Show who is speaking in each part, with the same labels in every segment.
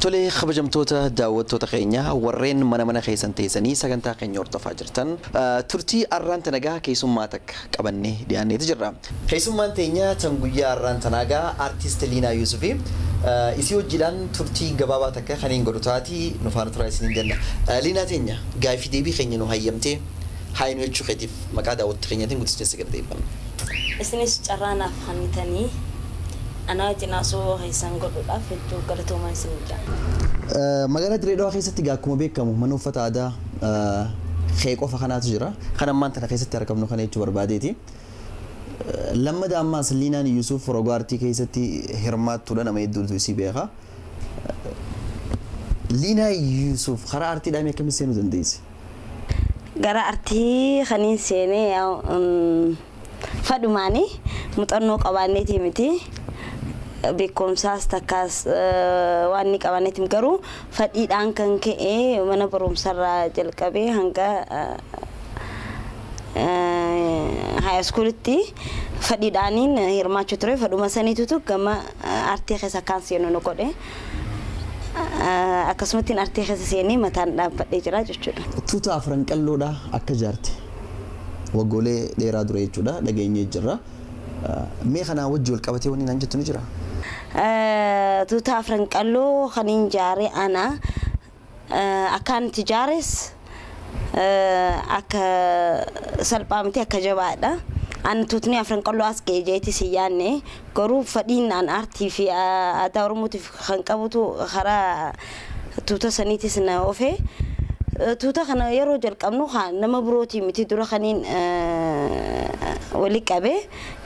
Speaker 1: Tolee, kabajamtoota daawwattoota keenya warreen mana mana keessan teessanii sagantaa keenya hordofaa jirtan, turtii arraan tanagaa keessummaa takka qabannee dhiyaanneeti jirra. Keessummaan teenya tan guyyaa arraan tanagaa Artiist Liinaa Yuusufi. Isii hojiidhaan turtii gabaabaa takka kan hin godhu taatii nu faana turaa isiniin jenna. Liinaa teenya, gaafii deebii keenya nu hayyamtee haa nu jechuu keetiif maqaa daawwattoota keenyaatiin guddisnee galateeffanna.
Speaker 2: Isinis carraa naaf kennitanii anaa wajjin haasoo keessan godhuudhaaf hedduu galatoomaa isin jedha.
Speaker 1: Magaalaa Dirree Dhawaa keessatti egaa akkuma beekamu mana uffata aadaa kee qofa kanaatu jira. Kan ammaan tana keessatti argamnu kana jechuu barbaadeeti. Lammada ammaas Liinaan Yuusuf roga aartii keessatti hirmaattuudha, nama hedduutu isii beeka. Liinaa Yuusuf karaa aartiidhaan akkamitti seenuu dandeesse?
Speaker 2: Gara aartii kaniin seenee fadhumaanii muuxannoo qabaanneeti miti. Beekumsaas takkaas waan inni qabaanneeti, garuu fadhiidhaan kan ka'e mana barumsarraa jalqabee hanga high schoolitti fadhiidhaaniin hirmaachuu ture. Fadhuma saniitutu gama aartii keessa akkaan seenu nu godhe. Akkasumatti aartii keessa seenee mataan dhaabbadhee jira jechuudha.
Speaker 1: Tuuta afran qalloodha akka jaarte waggoolee dheeraa dura jechuudha dhageenyee jirra. Mee kanaa wajji wal qabatee wanni naan jettu ni jira?
Speaker 2: Tuuta afran qalloo kan hin jaare ana. Akkaan itti jaares akka salphaa miti, akka jabaadha. Ani tuutni afran qalloo as ga'e jeetis hin yaadne, garuu fadhiin an aartii fi aadaa Oromootiif kan qabutu karaa tuuta saniitis na ofe. Tuuta kana yeroo jalqabnu nama birootii miti, dura kaniin wali qabe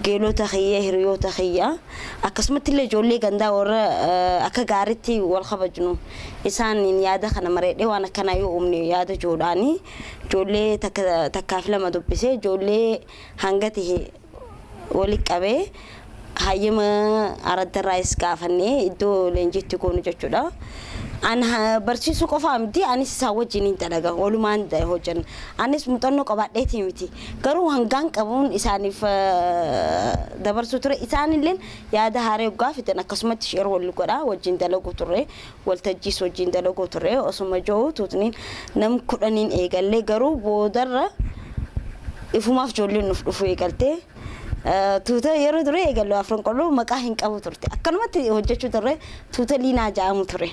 Speaker 2: geelota kiyya, hiriyoota kiyya, akkasumatti illee ijoollee gandaa warra akka gaariitti wal kabajnu isaan yaada kana mareedhee waan akkanaa yoo uumne yaada joodhaanii ijoollee takkaaf lama dubbisee ijoollee hanga tahe wali qabee hayyama araddarraayis gaafannee iddoo leenjiitti goonu jechuudha. An barsiisuu qofaa miti, anis isaan wajjin hin dalaga, walumaan hojjenna. Anis muuxannoo qabaadheeti miti, garuu hangaan qabuun isaaniif dabarsuu ture. Isaanillee yaada haaree hoggaa fidan akkasumatti share wal godhaa wajjin dalaguu turre, waltajjiis wajjin dalaguu turre. Osuma jiru tuutniin nam 10n eegallee, garuu boodarra ifumaaf ijoolleen nuuf dhufuu eegaltee. Tuuta yeroo dura eegallu afran qalloo maqaa hin qabu turte, akkanumatti hojjechuu turre, tuuta Liinaa ja'amu ture.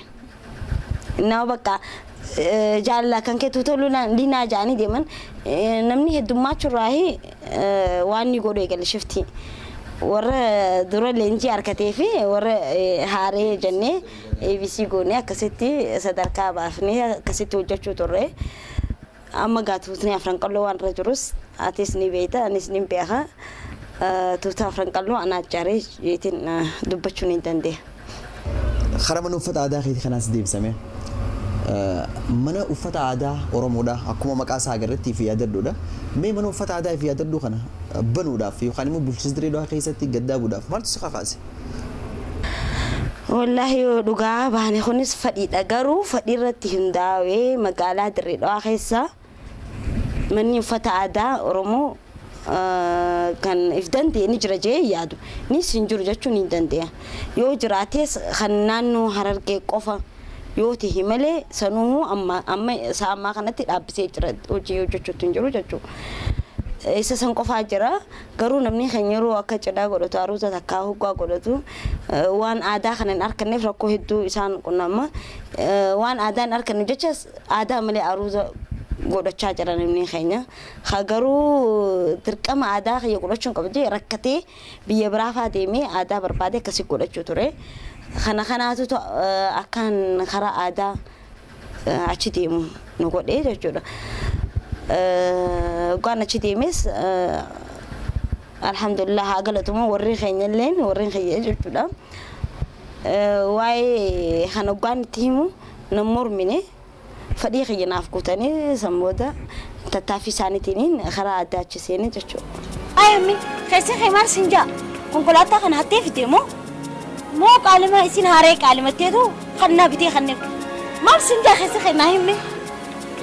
Speaker 2: Nama bakka jaalala kan kee tuuta Liinaa ja'anii deeman, namni heddummaachurraahi waan ni godhu eegale shiftii. Warra dura leenjii harkatee fi warra haaree jennee ABC goonee akkasitti sadarkaa baafnee akkasitti hojjechuu turre. Amma gaa tuutni afran qalloo waan irra jirus atis ni beekta, anis ni beeka. Tuuta afran qalloo anaa jaaree jeetiin dubbachuun hin dandeenya.
Speaker 1: Karaa mana uffata aadaa keetii kanaas deebisame. Mana uffata aadaa Oromoodha akkuma maqaa isaa agarratti fi yaadadhuudha. Mee mana uffata aadaa fi yaadadhuu kana banuudhaaf yookaan immoo bulchiinsa Dirree Dhawaa keessatti gaddaabuudhaaf maaltu si kakaase?
Speaker 2: Wallaahi yoo dhugaa baane kunis fadhiidha, garuu fadhii irratti hundaa'ee magaalaa Dirree Dhawaa keessa manni uffata aadaa Oromoo kan if danda'e ni jira jee yaadu. Nis hin jiru jechuun hin dandeenya. Yoo jiraates kan naannoo Harargee qofa yoo ta'e malee sanuu amma amma isaa ammaa kanatti dhaabbisee jira, hojii hojjechuutti hin jiru jechuudha. Isa san qofaa jira, garuu namni kan yeroo akka cidhaa godhatu, aruuza takkaa hoggaa godhatu, waan aadaa kana hin arganneef rakkoo hedduu isaan qunnama. Waan aadaa hin arganne jecha aadaa malee aruuza godhachaa jira namni keenya. Garuu dirqama aadaa kiyya godhachuun qaba jee rakkatee biyya biraa faa deemee aadaa barbaade akkasii godhachuu ture. Kana kanaatu akkaan karaa aadaa achi deemu nu godhee jechuudha. Hoggaan achi deemes alhamdulillah haa galatumu, warri keenya illeen, warri kiyya jechuudha. Waa'ee kana hoggaan itti himu nan mormine, fadhii kiyya naaf guutanii san booda tattaaffii isaaniitiin karaa addaa achi seene jechuudha.
Speaker 3: Ayammi, keessi kee maal siin jaa? Konkolaataa kana hattee fide moo? Moo qaalima isin haaree qaalimatteetu kannaa bitee kanneef? Maal siin jaa keessi kee, naa himme?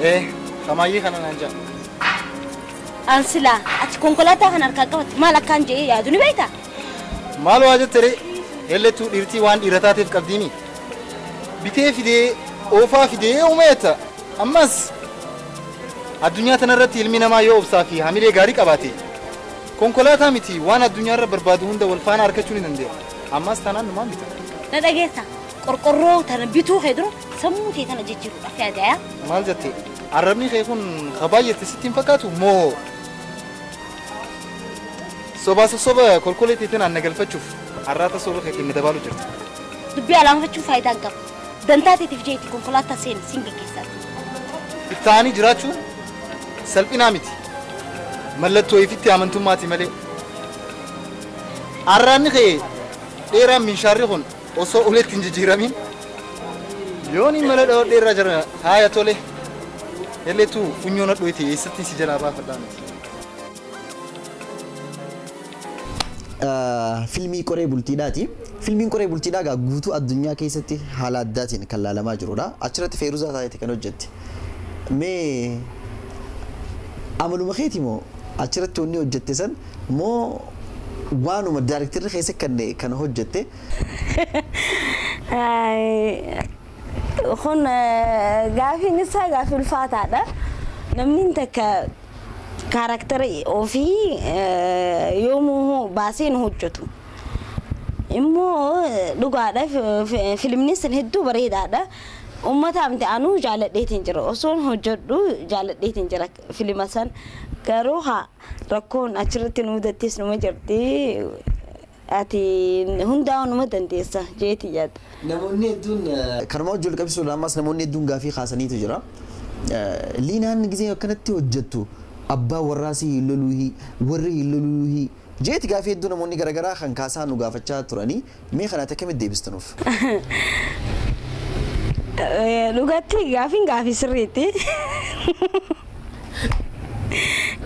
Speaker 4: Eh, kamaayyee kana naan jaa.
Speaker 3: An silaa ati konkolaataa kana harkaa qabatte maal akkaan jedhee yaadu ni beektaa?
Speaker 4: Maal waa jette ree? Hellettuu dhiirtii waan dhiira taateef qabdiimi. Bitee fidee oofaa fidee uumeeta. Ammas addunyaa tanarratti ilmi namaa yoo obsaa fi hamilee gaarii qabaate konkolaataa miti waan addunyaarra barbaadu hunda wal faana argachuu ni danda'a. Ammas tanaan numaan bita.
Speaker 3: Na dhageessa qorqorroo tana bituu kee dura sammuu kee tana jijjiiruudhaaf yaadaya.
Speaker 4: Maal jettee arrabni kee kun kabaayyatti sitti hin fakkaatu moo soba soba kolkolee teetiin aanna galfachuuf arraata soba keetiin na dabaalu jirta.
Speaker 3: Dubbii alaanfachuun faayidaa hin qabu. Dantaa teetiif jeeti konkolaataa seeni siin gaggeessaati.
Speaker 4: Ittaanii jiraachuun salphinaa miti. Mallattoo ifitti amantummaati malee. Arraanni kee dheeraan minshaarri kun osoo uletti hin jijjiiramin yoon mala dheeraa jira haaya tole elleetu funyoon hadhooyte eessatti si jalaa baafadhaa miti.
Speaker 1: Filmii qoree bultiidhaati. Filmiin qoree bultiidhaa egaa guutuu addunyaa keessatti haala addaatiin kan laalamaa jirudha. Achirratti Feeruzaa taateeti kan hojjette. Mee amaluma keeti moo achirratti wanni hojjette san moo waanuma daarektarri keessa kan hojjette?
Speaker 2: Kun gaafiin isaa gaafii ulfaataadha. Namni takka karaktera ofii yoomuu baasee nu hojjetu. Immoo dhugaadha fiilmni sun hedduu bareedaadha. Uummata miti anuu jaaladheetiin jira. Osoon hojjedhu jaaladheetiin jira fiilma san. Garuu haa rakkoon achirratti nu mudattis numa jirti. Ati hundaa numa dandeessa jeeti yaadda.
Speaker 1: Namoonni hedduun kanuma wajjin wal qabsiisuudhaan ammas namoonni hedduun gaafii kaasaniitu jira. Liinaan gisee akkanatti hojjettu abbaa warraasii hin loluuhi warri hin loluuhi jeeti gaafii hedduu namoonni garaagaraa kan kaasaa nu gaafachaa turanii mee kanaatti akkamitti deebistu nuuf?
Speaker 2: Dhugatti gaafiin gaafii sirriitti.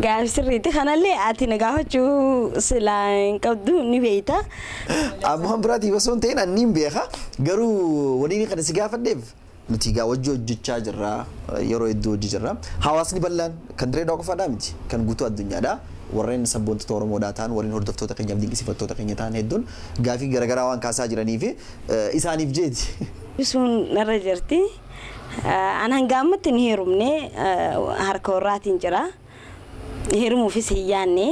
Speaker 2: Gaafii sirriitti kanallee ati na gaafachuu silaa hin qabdu ni beekta.
Speaker 1: Ammoo biraatiif osoo hin ta'in ani hin beeka garuu waliin kana si gaafadheef nuti egaa wajji hojjechaa jirra yeroo hedduu hojii jirra. Hawaasni bal'aan kan dirree dawaa qofaadhaa miti kan guutuu addunyaadha. Warreen sabboontota Oromoodhaa ta'an warreen hordoftoota keenyaaf dinqisiifattoota keenya ta'an hedduun gaafii garaagaraa waan kaasaa jiranii fi isaaniif jeeti.
Speaker 2: Bisuun narra jirti. An hanga ammatti hin heerumne harka warraatiin jira. Heerumuufis hin yaadne.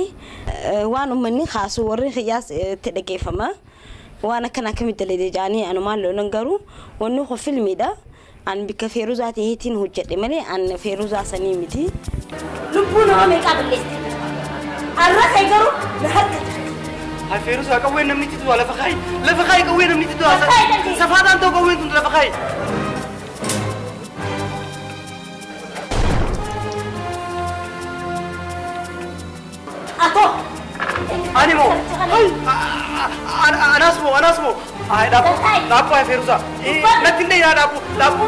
Speaker 2: Waan uummanni kaasu warri xiyyaas itti dhaggeeffama. Waan akkana akkamitti dalagde jedhanii anumaan lolan garuu wanni kun filmiidha. An bikka Feeruzaa ta'eetiin hojjedhe malee an Feeruzaa sanii miti.
Speaker 3: Lubbuu nama meeqaa balleessite? Arra kee garuu na harka jira.
Speaker 5: Haa Feeruzaa qawween namni itti du'a lafa kaayi. Lafa kaayi qawween namni itti du'a. Safaadhaan ta'u qawween tun lafa kaayi.
Speaker 3: Atoo.
Speaker 5: Ani moo? Anas moo anas moo? Ay dhaabu dhaabu haa Feeruzaa. Natti illee yaa dhaabu dhaabu.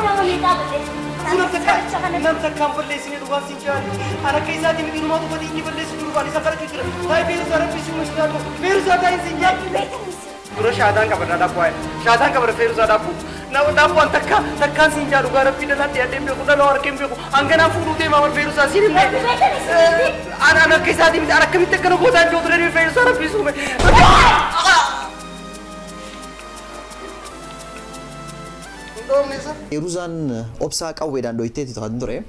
Speaker 5: Nam takkaan balleessine dhugaan siin jaallu. Ana akka isaatii miti numaatu badii inni balleessu jiru waan isa kadhachuu jira. Taa'ee Feeruzaa rabbi si uume sodaatu. Feeruzaa taa'ee siin jaallu. Dura shaadaan qabadha dhaabu haa. Shaadaan qabadha Feeruzaa dhaabu. Dhaabu waan takka takkaan siin jaallu dhugaa rabbi dhalaa dhiyaatee hin beeku dhalaa harkee hin beeku. Hanganaan fuudhuu deemaa war Feeruzaa siin hin beeku. Ana akka isaatii miti ana akkamitti akkana gootaan jiru ture Feeruzaa rabbi si uume.
Speaker 1: Feeruzaan obsaa qawweedhaan dhoyiteeti kan ture.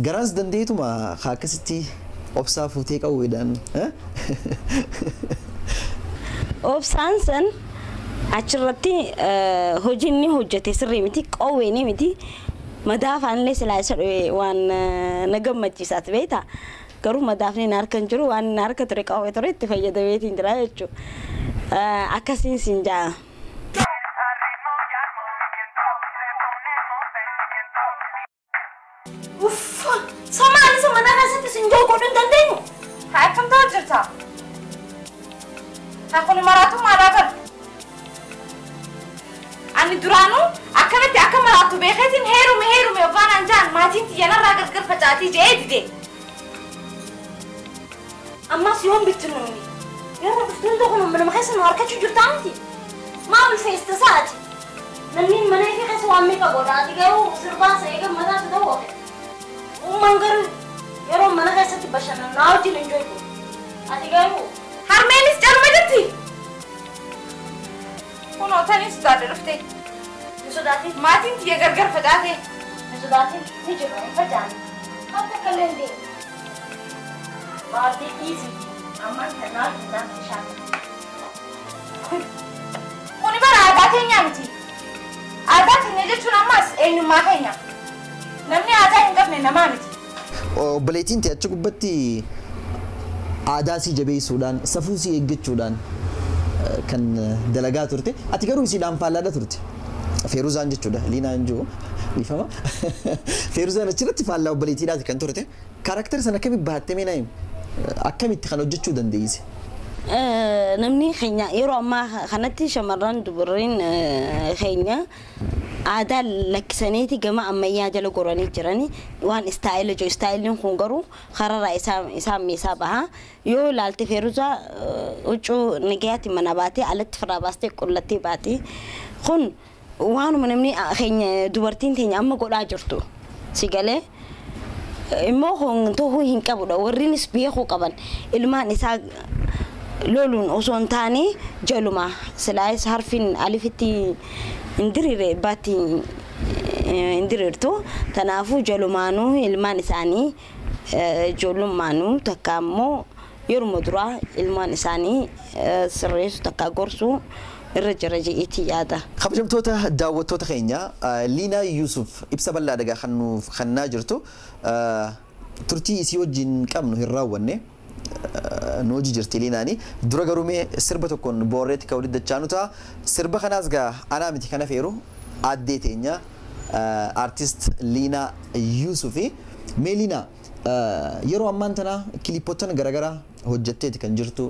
Speaker 1: Garaas dandeetuma akkasitti obsaa fuutee qawweedhaan.
Speaker 2: Obsaan san achirratti hojiin ni hojjete sirrii miti qawwee miti madaafaan illee silaa isa dho'e waan na gammachiisaati beektaa. Garuu madaafni na harka hin jiru waan na harka ture qawwee ture itti fayyadameetiin jira jechuudha. Akkasiin siin jaa.
Speaker 3: Uffa! Somaali sama mana keessatti siin jiru godhuu hin dandeenyu.
Speaker 6: Haa akkam ta'u jirta? Haa kun maraatu maalaa bar? Ani duraanuu akkanatti akka maraatu beekeetiin heerume heerume yookaan anjaan maatiin xiyyanarraa gargar facaatii je'ee dide.
Speaker 3: Ammas yoom bittinnoonni? Yeroo dhuftuun tokko manuma keessa nu harkachuu jirtaa miti? Maal ulfeessita sa'aati? Namni mana ifii keessa waan meeqa godha? Ati garuu sirbaa isa mataa si ta'u ofe. Uummanni garuu yeroo mana keessatti bashannanaa wajjin enjoy godhu. Ati garuu
Speaker 6: Harmeenis calma jetti. Kunoo tanis sodaadhe dhufte.
Speaker 3: Sodaatin.
Speaker 6: Maatiin tiyya gargar facaate.
Speaker 3: Hin sodaatin ni jirra hin facaane. Hatta kallee hin deemu. Baatee dhiisi. Ammaan tanaa hin shaaka.
Speaker 6: Kuni bara aadaa keenyaa miti. Aadaa keenya jechuun ammas eenyummaa keenya. Namni aadaa hin qabne namaa miti.
Speaker 1: Obboleettiin ta'e achi gubbatti aadaa sii jabeessuudhaan safuu sii eeggachuudhaan kan dalagaa turte. Ati garuu isiidhaan faallaadha turte. Feeruzaan jechuudha. Liinaan jiru dhiifama. Feeruzaan achirratti faallaa obboleettiidhaati kan turte. Kaarakter sana akkamitti baattee mee naayim? Akkamitti kan hojjechuu dandeesse?
Speaker 2: Namni keenya yeroo ammaa kanatti shamarran dubarriin keenya aadaa lakkisaniiti gama ammayyaa jala goranii jirani waan istaayila jiru istaayiliin kun garuu kararraa isaan meeshaa baha yoo ilaalte Feeruzaa huccuu nagayaatti mana baatee alatti firaa baastee qullattee baate kun waanuma namni keenya dubartiin teenya amma godhaa jirtu si galee immoo kun ta'uu hin qabudha warriinis beekuu qaban ilmaan isaa loluun osoo hin taane jaluma silaayis harfiin alifitti hin diriire baatti hin diriirtu tanaafuu jalumaanuu ilmaan isaanii ijoollummaanuu takka ammoo yeruma duraa ilmaan isaanii sirreessu takka gorsuu irra jira je'eetii yaada.
Speaker 1: Kabajamtoota daawwattoota keenya Liinaa Yuusuf ibsa bal'aa dhagaa kan nuuf kennaa jirtu turtii isii wajjin qabnu hin raawwanne nu hojii jirti Liinaani. Dura garuu mee sirba tokkoon boorreetti kan walitti dachaanu ta'a. Sirba kanaas gaa anaa miti kana feeru aaddee teenya aartist Liinaa Yuusufi. Mee Liinaa yeroo ammaan tana kiliippoota garaagaraa hojjetteeti kan jirtu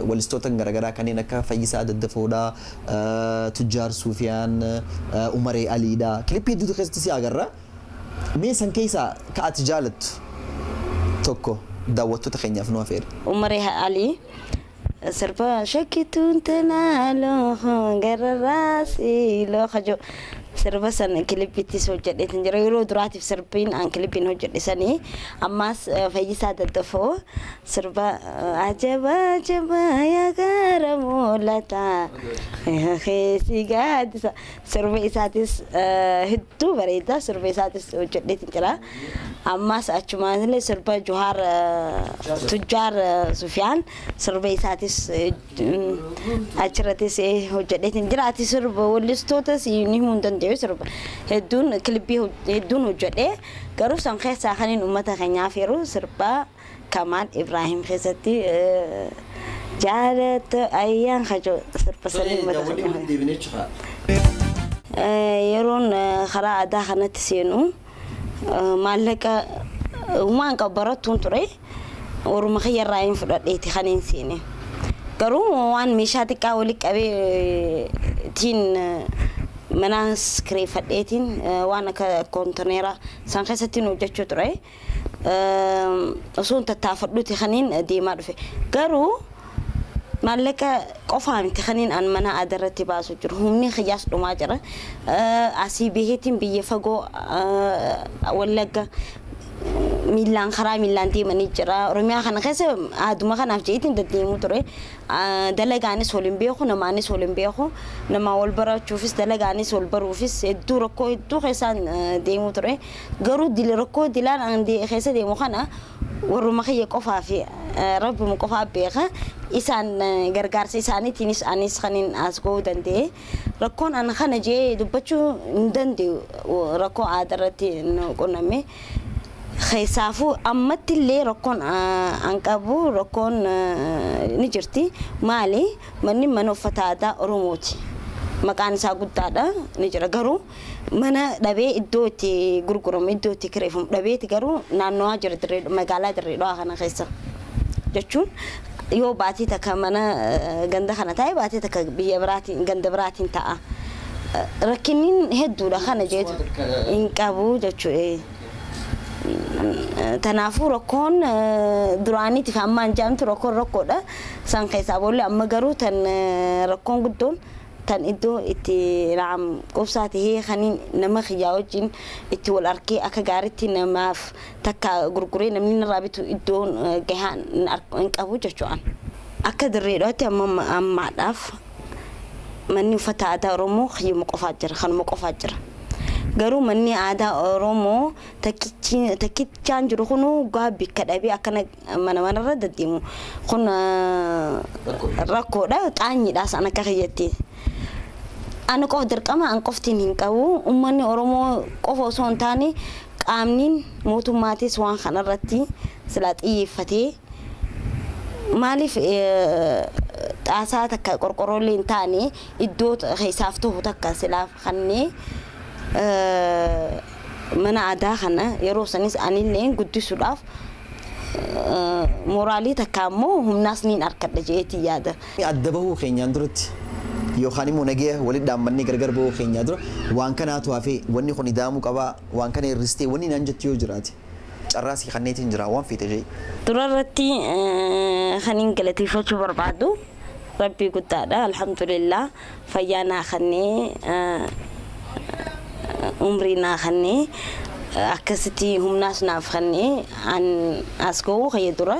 Speaker 1: walistoota garaagaraa kanneen akka Fayyisaa Daddafoodhaa, Tujjaar Suufiyaan, Umaree Aliidhaa. Kilippii hedduutu keessatti si agarra. Mee san keessaa ka ati jaalattu tokko daawwattoota keenyaaf nu afeeri.
Speaker 2: Umaree Alii sirba shakkituun tanaaloo gararraasii looka jiru. Sirba sana kilipittis hojjedheetin jira yeroo duraatiif sirbiin an kilippiin hojjedhe sanii ammaas Fayyisaa Daddafoo sirba ajaba ajaba yaa gaara mul'ata keessi gaaddisa sirba isaatis hedduu bareeda sirba isaatis hojjedheetin jira ammaas achumaanillee sirba Juhaar Tujjaar Sufiyaan sirba isaatis achirrattis hojjedheetin jira ati sirba wallistootas ni himuu hin danda'u sirba hedduun kilippii hedduun hojjedhee garuu san keessaa kaniin uummata keenyaaf yeroo sirba Kamaal Ibrahim keessatti jaalata ayyaan kajo sirba sanii uummata keenyaaf. Yeroon karaa aadaa kanatti seenu maallaqa waan qabu barattuun ture waruma kiyyarraa hin fudhadheeti kaniin seene. Garuu waan meeshaa xiqqaa walitti qabeetiin manaas kireeffadheetiin waan akka koontineera san keessatti hojjechuu ture. Osoo tattaafadhuuti kaniin deemaa dhufe. Garuu maallaqa qofaa miti kaniin an mana aadaa irratti baasu jiru. Humni kiyyaas dhumaa jira. Asii baheetiin biyya fagoo Wallagga miillaan karaa miillaan deemanii jira. Oromiyaa kana keessa aaduma kanaaf jeetiin deddeemuu ture. Dalagaanis wal hin beeku, namaanis wal hin beeku. Nama wal barachuufis dalagaanis wal baruufis hedduu rakkoo hedduu keessaan deemuu ture. Garuu rakkoo dilaan an keessa deemu kana warruma kiyya qofaa fi rabbuma qofaa beeka. Isaan gargaarsa isaaniitiinis anis kanin as ga'uu danda'e. Rakkoon an kana jee dubbachuu hin danda'u rakkoo aadaa irratti nu qunname. Keessaafuu ammatti illee rakkoon an qabu rakkoon ni jirti. Maali manni mana uffata aadaa Oromooti. Maqaan isaa guddaadha ni jira garuu mana dhabee iddoo itti gurguramu iddoo itti kireeffamu dhabeeti garuu naannawaa jira magaalaa Dirree Dhawaa kana keessa jechuun yoo baatii takka mana ganda kana taa'e baatii takka biyya biraatiin ganda biraatiin ta'a. Rakkinni hedduudha kana jeetu hin qabu jechuudha. Tanaafuu rakkoon duraaniitiif ammaan jedhamtu rakkoon rakkoodha. San keessaa boolla amma garuu tan rakkoon guddoon tan iddoo itti naam qubsaa tahee kaniin nama kiyyaa wajjin itti wal arkee akka gaariitti namaaf takka gurguree namni narraa bitu iddoon gahaan hin qabu jechuudha. Akka Dirree Dhawaatti amma ammaadhaaf Manni uffata aadaa Oromoo kiyyuma qofaa jira, kanuma qofaa jira. Garuu manni aadaa Oromoo takkichaan jiru kun gaa bikka dhabee akkana mana manarra deddeemu kun rakkoodha, qaanyiidha san akka kiyyatti. Ani qofa dirqama an qoftiin hin qabu. Uummanni Oromoo qofa osoo hin taane qaamni mootummaatis waan kanarratti silaa xiyyeeffatee maaliif xaasaa takka qorqorroolee hin taane iddoo keessaaf ta'u takka silaaf kannee mana aadaa kana yeroo sanis anillee guddisuudhaaf mooraalii takka immoo humnaas niin harkadha jeetii yaada.
Speaker 1: Adda bahuu keenyaan duratti yookaan immoo nagaya walitti dhaammannee gargar bahuu keenyaa dura waan kanaatu hafee wanni kun idaamuu qabaa waan kana hir'istee wanni naan jettu yoo jiraate carraa si kanneetiin jira waan feete jee.
Speaker 2: Dura irratti kan hin galateeffachuu barbaadu rabbii guddaadha, alhamdulillah, fayyaa naa kennee, umrii naa kennee, akkasitti humnaas naaf kennee an as ga'uu kiyya dura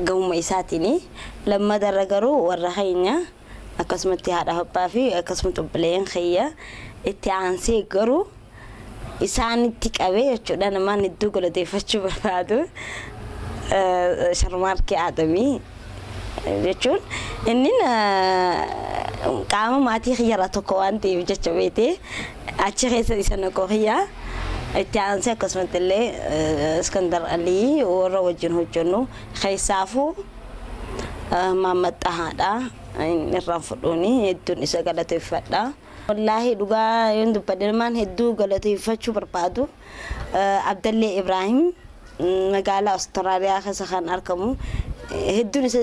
Speaker 2: gahuma isaatiini. Lammadarra garuu warra keenya akkasumatti haadha abbaa fi akkasumatti obboleeyyan kiyya itti aansee garuu isaanitti qabee jechuudha namaan hedduu galateeffachuu barbaadu Sharmaarkee Aadamii jechuun inni qaama maatii kiyyarraa tokko waan ta'eef jecha beetee achi keessa isa naqoo kiyyaa itti aansee akkasumatti illee Iskandar Alii warra wajjin hojjennu keessaafuu Mahammad Xahaadha irraan fudhuuni hedduun isa galateeffadha. Wallaahi dhugaa yoon dubbadhe namaan hedduu galateeffachuu barbaadu Abdallee Ibraahim magaalaa Awustiraaliyaa keessa kan argamu hedduun isa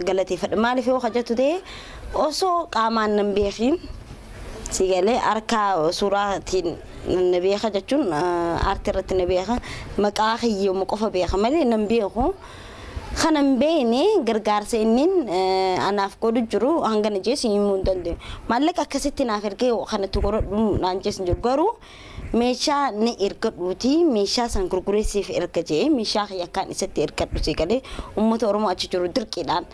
Speaker 2: galateeffadha. Maaliif yoo hojjetu ta'e osoo qaamaan nan beekin si galee harka suuraatiin na beeka jechuun aartii irratti na beeka, maqaa kiyyuma qofa beeka malee nan beeku. Kana hin beekne gargaarsa inni anaaf godhu jiru hanga na jees himuu hin dandeenyu. Maallaqa akkasitti naaf ergee kanatti godhadhu naan jees hin jiru. Garuu meeshaa ni ergadhuuti meeshaa san gurgureessiif erga jee meeshaa kiyya akkaan isatti ergadhu si galee uummata Oromoo achi jiru dirqiidhaan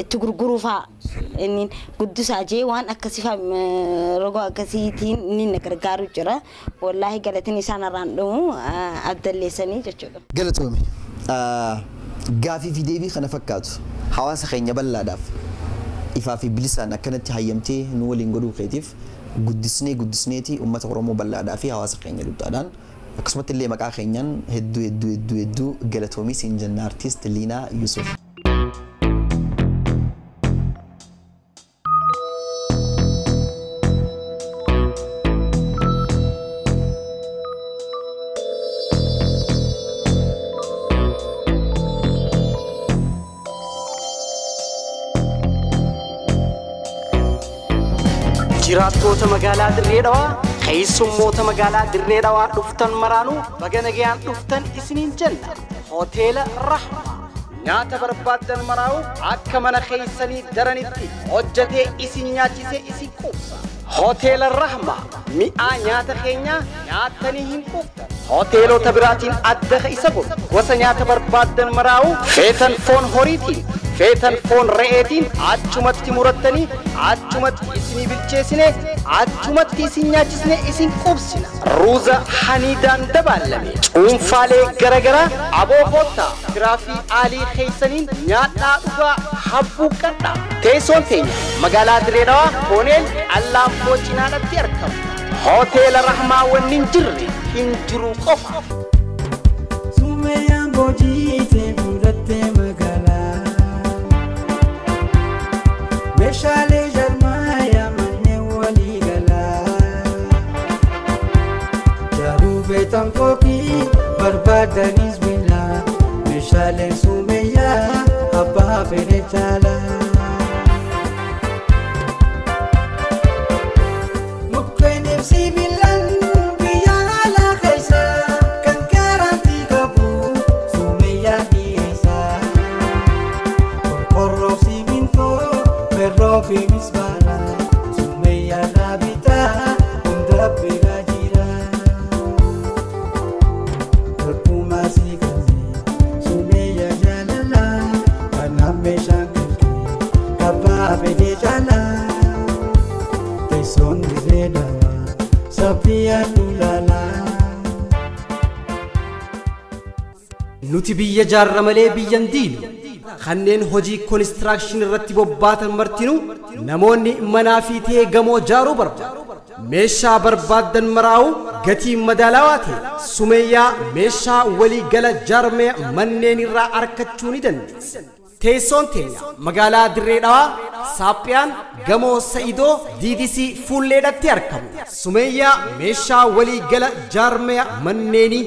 Speaker 2: itti gurguruufaa inni guddisaa jee waan akkasii roga akkasiitiin inni na gargaaru jira. Wallaahi galatiin isaan irraan dhumu abdalleessanii jechuudha.
Speaker 1: Galatoomi. Gaafii fi deebii kana fakkaatu hawaasa keenya bal'aadhaaf ifaa fi bilisaan akkanatti hayyamtee nu waliin godhuu keetiif guddisnee guddisneeti uummata Oromoo bal'aadhaa fi hawaasa keenya guddaadhaan akkasumatti illee maqaa keenyaan hedduu hedduu hedduu hedduu galatoomii siin jenna artiist Liinaa Yusuf.
Speaker 5: Jiraattoota magaalaa Dirree Dhawaa, keessummoota magaalaa Dirree Dhawaa dhuftan maraanuu baga nagayaan dhuftan isiniin jenna. Hoteela Rahmaa nyaata barbaaddan maraa'u akka mana keessanii daranitti hojjetee isin nyaachisee isin quubsa. Hoteela Rahmaa mi'aa nyaata keenyaa nyaatanii hin quuftan. Hoteelota biraatiin adda isa godhu gosa nyaata barbaaddan maraa'u feetan foon horiitiin feetan foon re'eetiin achumatti murattanii achumatti isinii bilcheessine achumatti isin nyaachisne isin quubsina. Ruuza haniidaan dabaalame cuunfaalee garagaraa aboo koottaa firaafii aalii keessaniin nyaadhaa dhugaa habbuuqqadhaa. Teessoon teenya magaalaa Dirree Dhawaa Kooneel Allaanfoo cinaadhatti argamu. Hoteela Rahmaa wanni hin jirre hin jiru qofa.
Speaker 7: Sumeeyaan boojiitee fudhattee magaalaa. Meeshaalee jarmaayaa manneen walii galaa. Jaruu beektan kookii barbaadanis bilaa. Meeshaaleen sumeeyyaa abbaa fedhe caalaa. Mukkeen ibsi bilaan biyya alaa keessa kan garantii qabu sumeeyyaa dhiyeessa. Qorqorroo simintoo ferroo fi mismaara sumeeyyaa dhaabitaa hunda bira jira. Darbumaa si kanneen sumeeyyaa jaalalaa kanaaf meeshaan kalqee kabbaa fedhe caalaa.
Speaker 5: Nuti biyya jaarra malee biyya hin diinu. Kanneen hojii koonistiraakshini irratti bobbaatan martinuu namoonni manaa fi ta'ee gamoo jaaruu barbaadu. Meeshaa barbaaddan maraa'u gatii madaalawaa ta'e Sumeeyyaa meeshaa waliigala jaarmee manneen irraa argachuu ni dandeessa. Teessoon teenya magaalaa Dirree Dhawaa Saaphiyaan gamoo Sa'idoo DDC fuulleedhatti argamu. Sumeeyyaa meeshaa waliigala jaarmee manneenii.